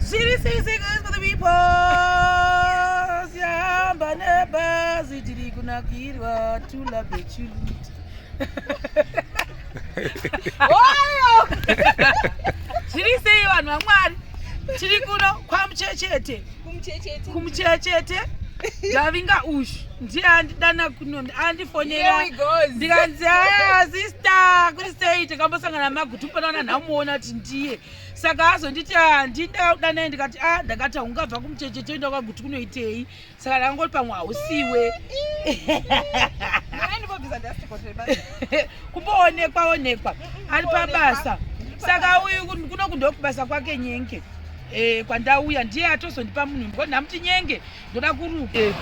Zviri sei sei guys for the people. Siyahamba nebhazi tiri kunakirwa tula bechulut. Oyo! Zviri sei vanhu vaMwari? Tiri kuno kwaMuchechete. Kumuchechete. Kumuchechete. Ndavinga ushu ndiye andidana kuno andifonera ndikanzi aya sister kuri sei takambosangana magutu panoona nhamuona kuti ndiye saka azonditi ah, ndinda kudanai ndikati a ah, ndakati haungabva kumucheche toenda kwaguti kunoitei saka ndakangoti pamwe hausiwe kumboonekwa onekwa ari pabasa saka uyu kuno kundokubasa kwake nyenge eh, kwandauya ndiye atozondipa munhu ndiko ndamuti nyenge ndoda kuruka eh.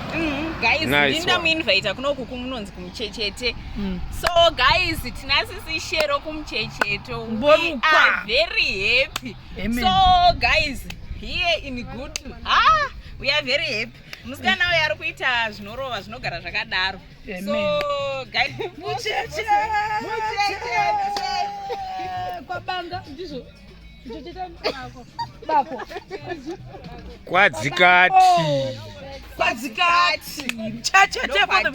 guys Nice ndindamuinvita kunoku kumunonzi kumuchechete so guys tina sisi shero kumuchecheto we Mborukwa. are very happy Amen. so guys here in good ah, we are very happy musikana uyo ari kuita zvinorova zvinogara zvakadaro Amen. so guys Mucheche! Kwabanga ndizvo. Bako. Kwadzikati. Kwadzikati. Muchechete for the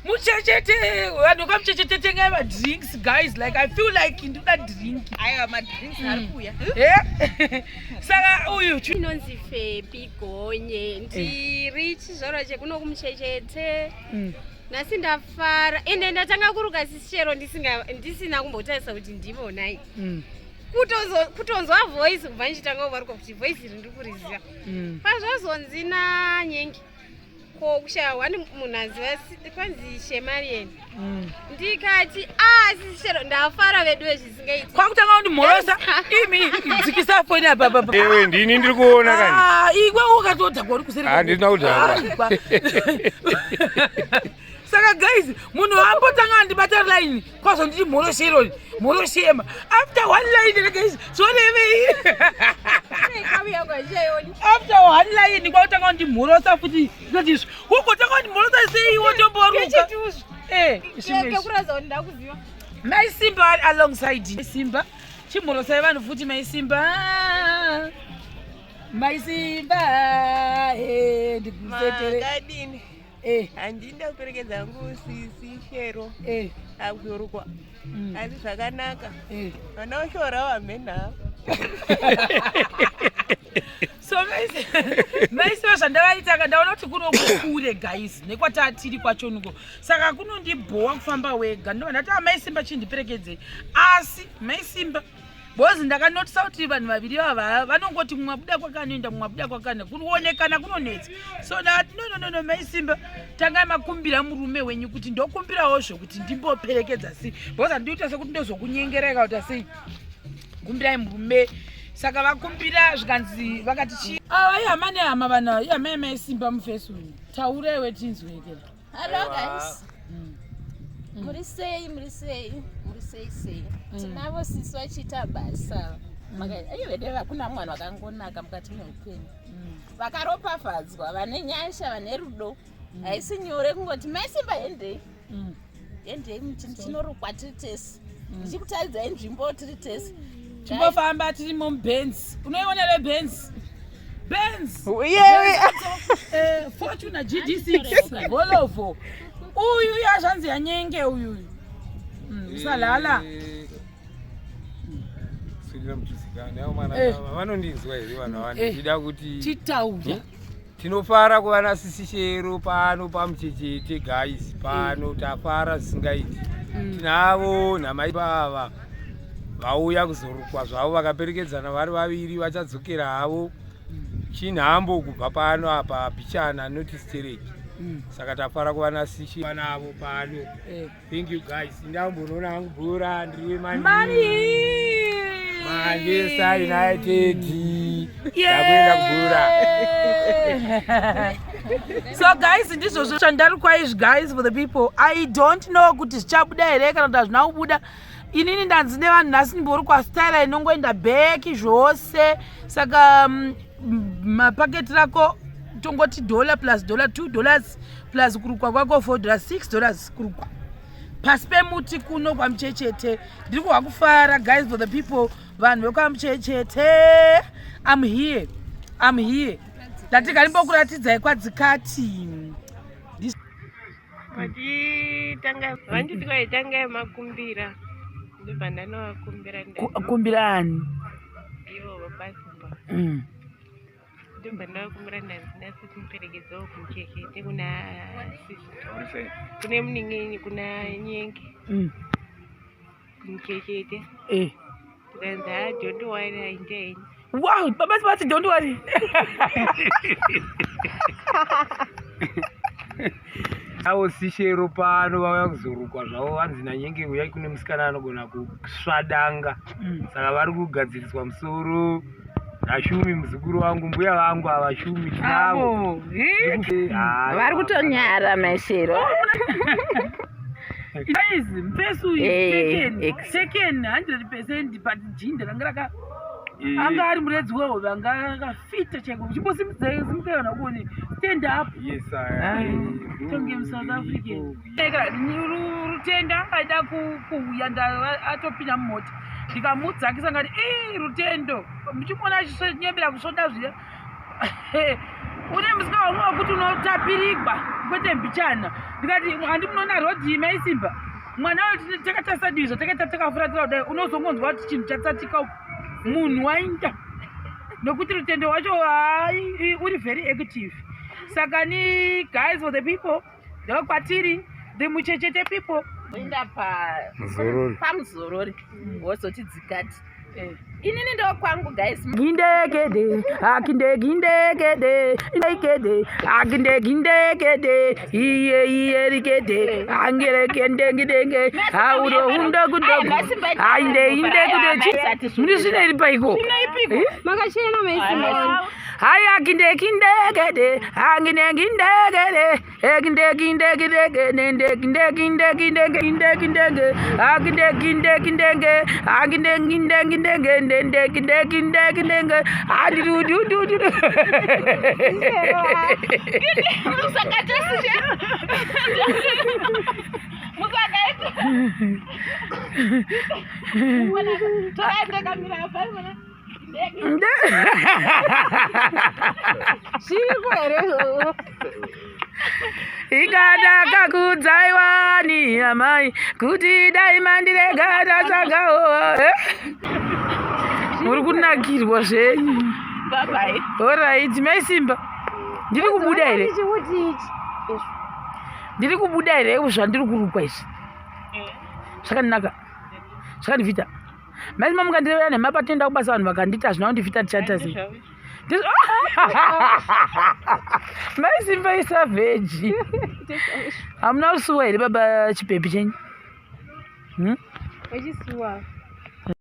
Muchechete. Vanhu kwamuchechete tengai ma drinks guys like I feel like ndikuda drink. Aiwa madrinks ari kuuya. Eh? Saka uyu inonzi Fepi Gonye ndiri chizvarwa chekuno kumuchechete nhasi ndafara ende ndatanga kuruka sisi chero ndisina kumbotarisa kuti ndivonai kutonzwa voice kubva ndichitanga kuvaruka kuti voice iri ndiri kuriziva pazvazonzi nanyengi ko kushaya one munhu aziva kwanzi shemarian ndikati a sisi chero ndafara veduwe zvisingaiti kwakutanga kundimhorosa imi dzikisa foni apa apa Ewe ndini ndiri kuona kani. Ah, iwe wakatodhakwa uri kuseri Ah, ndisina kudhakwa. Ah, saka guys munhu ambotanga andibata line kwazonditi mhoro sheroni mhoro shema after one line guys zvorevei after one line kwakutanga kundimhorosa futi ndoti izvi ugotanga kundimhorosa sei wotomboruka Eh, zvimwe izvi. kekuratidza kuti ndakuziva Mai Simba ari alongside Mai Simba chimhorosai vanhu futi Mai Simba Mai Simba eh, ndikusetere Makadini? eh, Handina kuperekedza hangu sisi Shero eh, akurukwa. Asi zvakanaka. eh. Vana vashorawo hamena. So Mai Simba zvandavaita ka ndaona kuti kuno kukure guys nekwatatiri kwachoniko saka kunondibhowa kufamba wega ndobva ndati "Ah, Mai Simba chindiperekedzei asi Mai Simba because ndakanotisa kuti vanhu vaviri vava vanongoti mumwe abuda kwakanoenda mumwe abuda kwakana kuonekana kunonetsa so ndakati no no no no Mai Simba tangai makumbira murume wenyu kuti ndokumbirawo zvokuti ndimboperekedza sei because handikuita sekuti ndozokunyengerai kana kuti sei kumbirai murume saka vakumbira zvikanzi vakati chii ava ihama nehama vanhu ava ihama yamai Simba mufesi uyu taurewe tinzwekera Hello guys. Muri sei, muri sei, muri sei sei. Tinavo sisi vachiita basa. Iye vedu hakuna mwana wakangonaka mukati meupenyu. Vakaropafadzwa, vane nyasha, vane rudo. Haisi nyore kungoti mai Simba hendei. Hendei tinorukwa tiri tese. Ndichikutaridzai nzvimbo tiri tese. Timbofamba tirimo muBenz unoiona reBenz Benz Eh, Fortuner GD6 Volvo uyu yazvanzi yanyenge uyuyu usalala Swedera muchizikana. Yavo mwana vanondinzwa here vanhu ava ndida kuti titaura tinofara kuva nasisi Shero pano pamuchechete guys pano tafara zvisingaiti tinavo namai ava vauya kuzorukwa zvavo vakaperekedzana vari vaviri vachadzokera havo chinhambo kubva pano apa pichana noti stereki saka tafara kuva nasisi vanavo pano thank you guys ndambonoona hangu bhora ndiri mani Manchester United takuenda kubhora so guys ndizvozvo zvandarikwa izvi guys for the people i don't know kuti zvichabuda here kana kuti hazvina kubuda inini ndanzi nevanhu nhasi ndimborukwa style inongoenda back zvose saka mapaketi rako tongoti dollar plus dollar $2 plus kurukwa kwako $4 $6 kurukwa pasi pemuti kuno kwamuchechete ndiri kuhwa kufara guys for the people vanhu vekwamuchechete am here Am here. Ndati karimbokuratidzai kwadzikati. Vachitanga vanditi kwaitanga makumbira ndobva ndanovakumbira Kumbira ani? Ivo vapasimba. Ndobva ndavakumbira ndanzi nasisi muperekedzewo kumuchekete kuna sisi kune munin'ini kuna nyenge Kumuchechete. Eh. Tikanzi ha don't worry hainja henyu. Wow, baba vati don't worry. Avo sishero pano vauya kuzorukwa zvavo vanzi nanyenge uyai kune musikana anogona kusvadanga. Saka vari kugadziriswa musoro naShumi muzukuru wangu mbuya vangu ava Shumi tinavo. Vari kutonyara maishero. Guys, mfesi uyu Eh, taken, taken 100% but jinda ranga raka Eh. anga ari muredzi wehove anga akafita chaiko chimbosimudzai kana kuone stand up. Yes, I Tonge muSouth African. Eka, Rutendo aida kuuya atopinda mumota ndikamudzakisa ngati ii Rutendo muchimuona achinyembera kusvoda zviya une musika wamwe wekuti unotapirigwa kwete mbichana ndikati handi munoona rodhi maisimba mwana uyu takatarisa divi zvatakaita takafuratira kudai unozongonzwa kuti chinhu chatsatika munhu wainda nokuti rutendo wacho hai uri very active. Saka ni guys for the people ndokwatiri the Muchechete people. Oenda Muzorori. pamuzorori wozoti dzikati inini ndokwangu guys. Gindegede, akinde gindegede, indegede, akinde gindegede, iye iye rigede, angere kende gidenge, auro hundo gundo, ainde inde gude. Muri zvine iri paiko? Makachena maisimba. Haya kinde kindegede, angine gindegede, ekinde kinde kidege, nende kinde kinde kindenge, kinde kindenge, akinde kinde kindenge, akinde kinde kindenge, nende kinde kinde kindenge, andi du du du du. Zviriko here izvozvo? Ikadaka kudzaiwani amai kuti dai mandirega tatsvagawo. Muri kunakirwa zvenyu. Bye. Alright, maisimba ndiri kubuda here? Chimuti ichi. Ndiri kubuda here zvandiri kurukwa izvi? Zvakanaka, zvakandifita maisimba. Mukandirevera nhema patinoenda kubasa vanhu vakanditi hazvina kundifita tichaita sei? Maisimba isavheji hamuna kusuwa here baba chibhebhi chenyu? Wachisuwa.